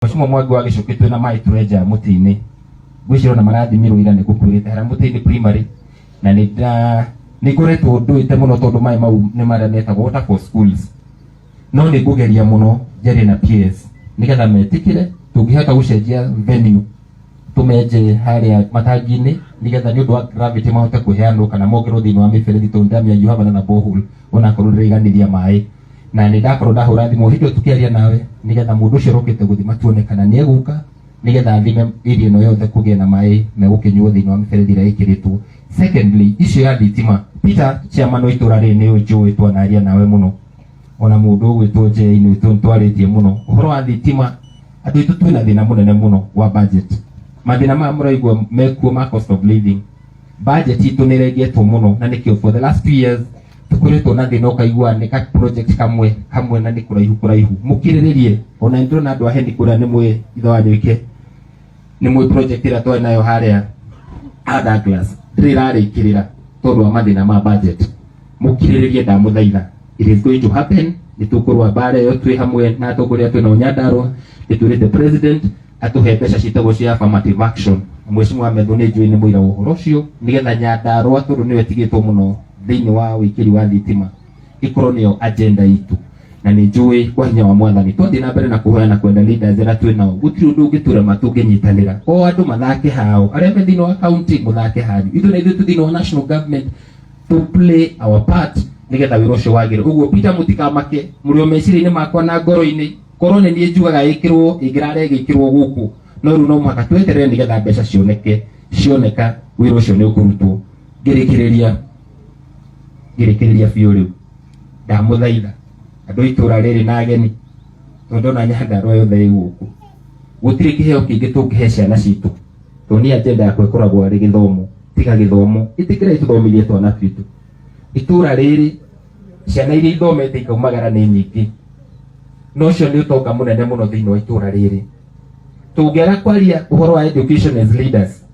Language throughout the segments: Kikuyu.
Mheshimiwa Mwangi wa Gĩcũkĩ twĩna maĩ tũrenja mũtĩ-inĩ, ngwĩciria ona marathimirwo ira nĩ gũkuĩte harĩa mũtĩ-inĩ primary, na nĩ nda nĩ ngoretwo ndũĩte mũno tondũ maĩ mau nĩ marĩa metagwo water for schools, no nĩ ngũgeria mũno njarie na PS nĩgetha metĩkĩre tũngĩhota gũcenjia venue, tũmenje harĩa matangi-inĩ nĩgetha nĩ ũndũ wa gravity mahote kũheanwo kana mongerwo thĩinĩ wa mĩberethi, tondũ ndĩramenya you have another borehole onakorwo ndĩraiganĩria maĩ. Na nĩ ndakorwo ndahũra thimũ hĩndĩ ĩyo tũkĩaria nawe nĩgetha mũndũ ũcio ũrokĩte gũthima tuone kana nĩ egũka nĩgetha athime area ĩno yothe kũgĩe na maĩ megũkĩnyuo thĩinĩ wa mĩberethi ĩrĩa ĩkĩrĩtwo. Secondly, issue ya thitima, Peter, chairman wa itũra rĩrĩ, nĩ ũnjũĩ, twanaria nawe mũno, ona mũndũ ũgwĩtwo Njei nĩ twarĩtie mũno ũhoro wa thitima. Andũ aitũ twĩna thĩna mũnene mũno wa budget. Mathĩna maya mũraigua mekuo ma cost of living, budget itũ nĩ ĩrengetwo mũno, na nĩkĩo for the last 2 years tũkoretwo na thĩna, ũkaigua nĩ ka project kamwe kamwe na nĩ kũraihu kũraihu. Mũkirĩrĩrie, ona nĩ ndĩrona andũ a Heni kũrĩa nĩ mwĩ ithe wa Nyoike, nĩ mwĩ project ĩrĩa twarĩ nayo harĩa a Douglas ndĩrĩ ĩrarĩkĩrĩra tondũ wa mathĩna ma budget. Mũkirĩrĩrie, ndamũthaitha, it is going to happen. Nĩ tũkũrũa mbara ĩyo twĩ hamwe na atongoria twĩ nao Nyandarua. Nĩ twĩrĩte president atũhe mbeca ciĩtagwo cia affirmative action. Mheshimiwa Methu nĩ njũĩ nĩ mũira wa ũhoro ũcio, nĩgetha Nyandarua, tondũ nĩyo ĩtigĩtwo mũno thĩinĩ wa wĩkĩri wa thitima, ĩkorwo nĩyo agenda itũ. Na nĩ njũĩ kwa hinya wa Mwathani twathiĩ na mbere na kũhoya na kwenda leaders arĩa twĩ nao, gũtirĩ ũndũ ũngĩtũrema tũngĩnyitanĩra. O andũ mathake hao, arĩa me thĩinĩ wa county mũthake hanyu, ithuĩ na ithuĩ twĩ thĩinĩ wa national government to play our part nĩgetha wĩra ũcio wagĩre. Ũguo Peter, mũtikamake, mũrĩ o meciria-inĩ makwa na ngoro-inĩ. Korwo nĩ niĩ njugaga ĩkĩrwo ĩngĩrarĩa ĩgĩkĩrwo gũkũ, no rĩu no mũhaka tweterere nĩgetha mbeca cioneke. Cioneka, wĩra ũcio nĩ ũkũrutwo. Ngĩrĩkĩrĩria biũ, rĩu ndamũthaitha andũ a itũra rĩrĩ na ageni, tondũ ndona Nyandarua yothe ĩ gũkũ, gũtirĩ kĩheo kĩngĩ tũngĩhe ciana citũ, tondũ niĩ agenda yakwa ĩkoragwo arĩ gĩthomo. Tiga gĩthomo, ĩtĩkĩrai tũthomithie twana twitũ. Itũra rĩrĩ ciana iria ithomete ikaumagara nĩ nyingĩ, na ũcio nĩ ũtonga mũnene mũno thĩinĩ wa itũra rĩrĩ. Tũngĩaga kwaria ũhoro wa education as leaders,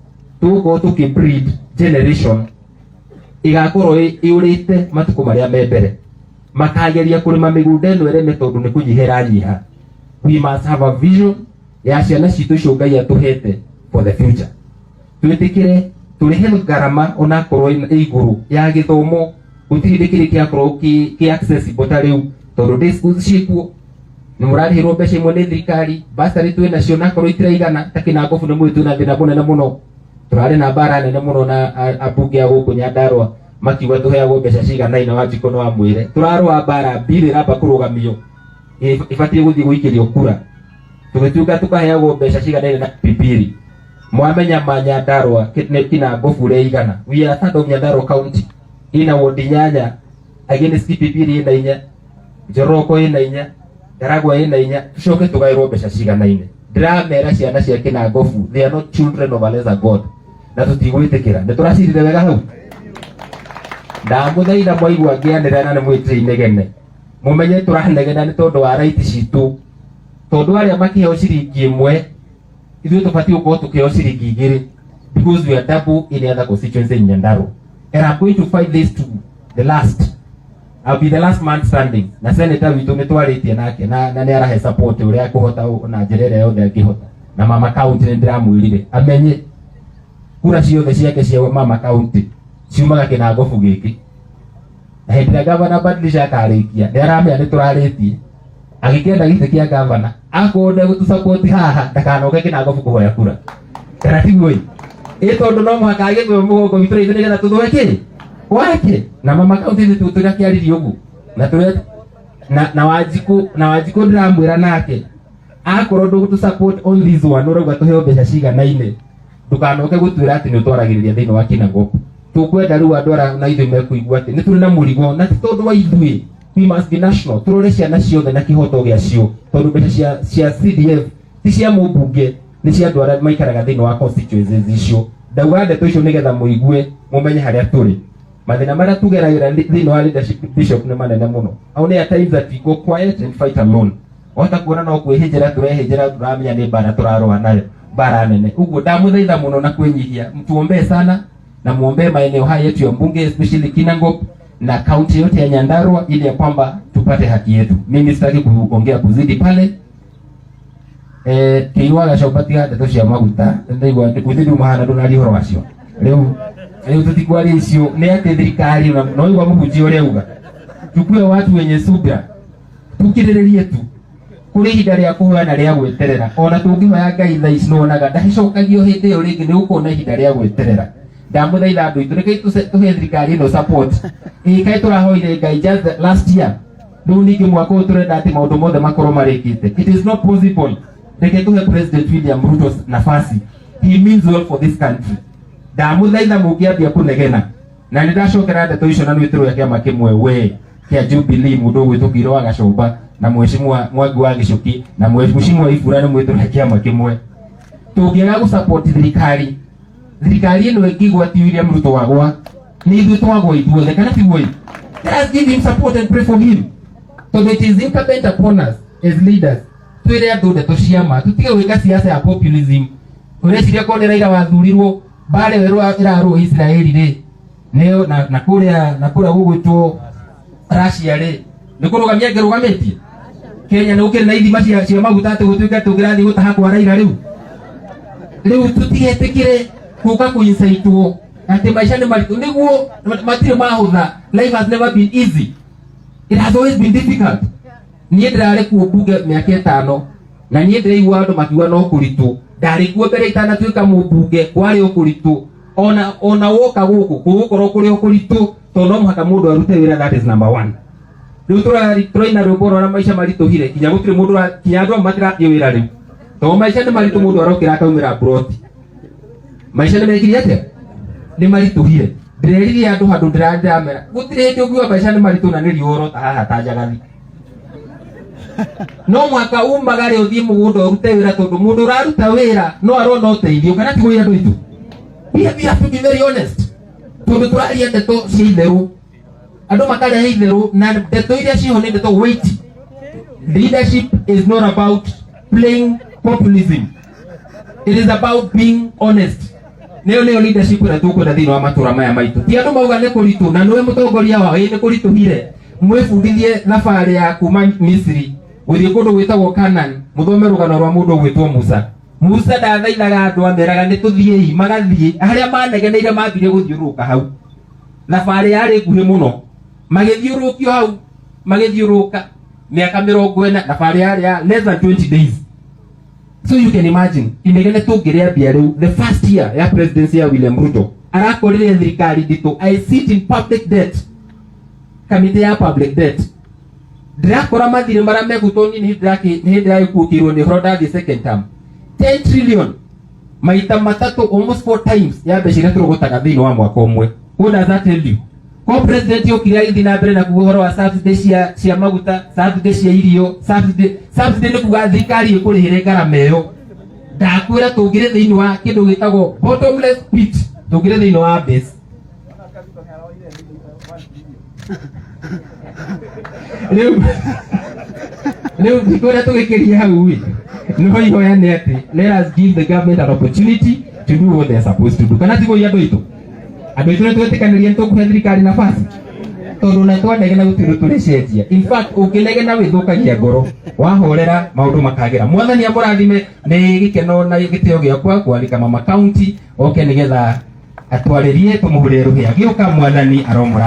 tũgũkorwo tũkĩ breed generation ĩgakorwo ĩũrĩte matukũ marĩa me mbere, makageria kũrĩma mĩgũnda ĩno ĩreme tondũ nĩ kũnyiha ĩranyiha. We must have a vision ya ciana citũ icio Ngai atũhete for the future. Twĩtĩkĩre tũrĩhe ngarama onakorwo ĩ igũrũ ya gĩthomo. Gũtirĩ hĩndĩ kĩrĩ kĩakorwo kĩ accessible ta rĩu, tondũ day schools ciĩkuo, nĩ mũrarĩhĩrwo mbeca imwe nĩ thirikari, bursary twĩ nacio nakorwo itiraigana. Ta Kĩnangobu nĩ mũĩ twĩna thĩna mũnene mũno, tũrarĩ na mbara nene mũno na ambunge a gũkũ Nyandarua makiuga tũheagwo mbeca ciganaine. Wanjikũ no amwĩre tũrarũa mbara, bill ĩramba kũrũgamio, ĩbatiĩ gũthiĩ gũikĩrio kura, tũgĩtuĩka tũkaheagwo mbeca ciganaine na Pipiri. Mwamenya ma Nyandarua nĩ Kinangobu ũrĩa igana. We are third of Nyandarua County, ina wodi 8 against Kipipiri ina 4, Njoroko ina 4, Ndaragwa ina 4, tucoke tũgaĩrwo mbeca ciganaine. Ndĩramera ciana cia Kinangobu, they are not children of a lesser God, na tũtigwĩtĩkĩra. Nĩ tũracirire wega hau. Ndamũthaitha, mwaigua ngĩanĩrĩra na nĩ mwĩtire inegene, mũmenye tũranegena nĩ tondũ wa right citũ, tondũ arĩa makĩheo ciringi 1, ithuĩ tũbatiĩ gũkorwo tũkĩheo ciringi 2, because we are double any other constituency in Nyandarua, and I'm going to fight this to the last. I'll be the last man standing. Na senator witũ nĩ twarĩtie nake na nĩ arahe support ũrĩa akũhota na njĩra ĩrĩa yothe angĩhota. Na mama county nĩ ndĩramwĩrire amenye kura ciothe ciake cia mama county ciumaga Kĩnangobu gĩkĩ, na hĩndĩ ĩrĩa gavana Badilisha akarĩkia, nĩ aramenya nĩ tũrarĩtie agĩkĩenda gĩtĩ kĩa gavana, akorwo ndegũtũ haha ndakanoke Kĩnangobu kũhoya kura, kana tiguo? Ĩ tondũ no mũhaka agĩthwe mũgongo witũ ithuĩ nĩgetha tũthwe kĩ wake. Na mama county ithuĩ tũrakĩaririe ũguo na tũrĩa na Wanjikũ ndĩramwĩra nake akorwo ndũgũtũ support on this one, ũrauga tũheo mbeca ciganaine, ndũkanoke gũtwĩra atĩ nĩ ũtwaragĩrĩria thĩinĩ wa Kinangop. Tũkwenda rĩu andũ arĩa na ithuĩ mekũigua atĩ nĩ tũrĩ na mũrigo, na ti tondũ wa ithuĩ, we must be national, tũrore ciana ciothe na kĩhoto gĩacio, tondũ mbeca cia CDF ti cia mũmbunge, nĩ cia andũ arĩa maikaraga thĩinĩ wa constituencies icio. Ndauga ndeto icio nĩgetha mũigue, mũmenye harĩa tũrĩ. Mathĩna marĩa tugeragĩra thĩinĩ wa leadership, Bishop, nĩ manene mũno. Only at times that we go quiet and fight alone, wahota kuona no kwĩhĩnjĩra tũrehĩnjĩra, tũramenya nĩ mbara tũrarũa nayo, mbara nene. Ũguo ndamũthaitha mũno na kwĩnyihia, tuombee sana na muombee maeneo haya yetu ya mbunge, especially Kinangop na kaunti yote ya Nyandarua, ili ya kwamba tupate haki yetu. Mimi sitaki kuongea kuzidi pale. Kĩirũ wa Gacomba tiga ndeto cia maguta ndaigua gũtirĩ nduma hana ndũnaria ũhoro wacio rĩu rĩu tũtikwaria icio nĩ atĩ thirikari na no igua mũhunjia ũrĩa auga tukue watu wenye subira tukirĩrĩrie tu kũrĩ ihinda rĩa kũhoya na rĩa gwĩterera ona tũngĩhoya Ngai thaa ici nĩwonaga ndacokagio hĩndĩ ĩyo rĩngĩ nĩ gũkorwo na ihinda rĩa gwĩterera. Ndamũthaitha andũ aitũ rekei tũhe thirikari ĩno support. Ĩĩ kaĩ tũrahoire Ngai just the last year, rĩu ningĩ mwaka ũyũ tũrenda atĩ maũndũ mothe makorwo marĩkĩte. It is not possible. Reke tũhe President William Ruto nafasi, he means well for this country. Ndamũthaitha mũngĩambia kũnegena na nĩ ndacokera ndeto icio na nĩ tũrĩa kĩama kĩmwe we kĩa Jubilee mũndũ ũgwĩtwo Kĩirũ wa Gacũmba na mheshimiwa Mwangi wa Gĩcũki na mheshimiwa Ibura nĩ mwĩtũrĩa kĩama kĩmwe. Tũngĩaga gũsupport thirikari, thirikari ĩno ĩngĩgwa ti William Ruto wagwa, nĩ ithuĩ twagwa ithuothe, kana tiguo? Let us give him support and pray for him, tondũ it is incumbent upon us as leaders twĩre andũ ndeto cia ma, tũtige gwĩka siasa ya populism. Ũreciria korwo nĩ Raila wathurirwo, mbara ĩyo ĩrarũo Israeli rĩ nĩyo na kũrĩa na kũrĩa gũgwĩtwo Russia rĩ, nĩ kũrũgamia angĩrũgamĩtie Kenya? Nĩ gũkĩrĩ na ithima cia maguta atĩ gũtuĩke tũngĩrathiĩ gũtaha kwa Raila rĩu? Rĩu tũtigetĩkĩre gũka kũinsaitwo atĩ maica nĩ maritũ. Nĩguo matirĩ mahũtha. Life has never been easy, it has always been difficult. Niĩ ndĩrarĩ kuo mbunge mĩaka 5 na niĩ ndĩraigua andũ makiuga no kũritũ. Ndarĩ kuo mbere itanatuĩka mũmbunge, kwarĩ o kũritũ. Ona woka gũkũ gũgũkorwo kũrĩ o kũritũ, tondũ no mũhaka mũndũ arute wĩra. That is number one. Rĩu tũraina rwĩmbo rwa maica maritũhire kinya gũtirĩ mũndũ kinya andũ amwe matirathiĩ wĩra rĩu tondũ maica nĩ maritũ. Mũndũ arokĩra akaumĩra mburoti. Maica nĩ mekire atĩa? Nĩ maritũhire. Ndĩreririe andũ handũ ndĩramera gũtirĩ hĩndĩ ũngiuga maica nĩ maritũ na nĩ riũa ũrota haha ta njagathi. No mwaka umagare ũthiĩ mũgũnda ũrute wĩra, tondũ mũndũ ũraruta wĩra no arona ũteithio, kana tiguo andũ aitũ? We have to be very honest, tondũ tũraria ndeto cia itherũ, andũ makarehe itherũ na ndeto iria ciho nĩ ndeto. Wait, leadership is not about playing populism, it is about being honest. Nĩyo leadership ĩrĩa tũkwenda thĩinĩ wa matũra maya maitũ. Ti andũ mauga nĩ kũritũ na nĩwe mũtongoria wao. Ĩĩ nĩ kũritũhire. Mwĩbundithie thabarĩ ya kuma Misiri gũthiĩ kũndũ gwĩtagwo Canaan, mũthome rũgano rwa mũndũ ũgwĩtwo Musa. Musa ndathaithaga andũ, ameraga nĩ tũthiĩi, magathiĩ. Harĩa manegeneire mambire gũthiũrũrũka hau, thabarĩ yarĩ nguhĩ mũno, magĩthiũrũrũkio hau, magĩthiũrũrũka mĩaka 40, thabarĩ yarĩ ya less than 20 days. So you can imagine inegene tũngĩrĩambia rĩu. The first year ya presidency ya William Ruto arakorire thirikari nditũ. I sit in public debt kamĩtĩ ya public debt, ndĩrakora mathirĩ marĩa megutwo niĩ nĩ hĩndĩ ndĩragĩkuũkĩirwo nĩ ũhoro ndathiĩ second term, 10 trillion, maita matatũ, almost four times ya mbeca iria tũrogotaga thĩinĩ wa mwaka ũmwe. What does that tell you? Ko president okire agĩthiĩ na mbere na kuga ũhoro wa subsidy cia maguta, subsidy cia irio, subsidy nĩ kuga thirikari ĩkũrĩhĩre ngarama ĩyo. Ndakwĩra tũngĩrĩ thĩinĩ wa kĩndũ gĩtagwo bottomless pit, tũngĩrĩ thĩinĩ wa base rĩu ndikũrĩa tũgĩkĩrie hau ĩ. No ihoya nĩ atĩ let us give the government an opportunity to do what they are supposed to do, kana tiguo andũ aitũ? Andũ aitũ nĩ twetĩkanĩria nĩ tũkũhe thirikari nafasi, tondũ na twanegena gũtirĩ ũndũ tũrĩcenjia. In fact, ũngĩnegena wĩthũkagia ngoro, wahorera maũndũ makagĩra. Mwathani amũrathime. Nĩ gĩkeno na gĩtĩo gĩakwa kwarĩka mama county oke nĩgetha atwarĩrie, tũmũhũrĩre rũhĩa gĩũka. Mwathani aromũra.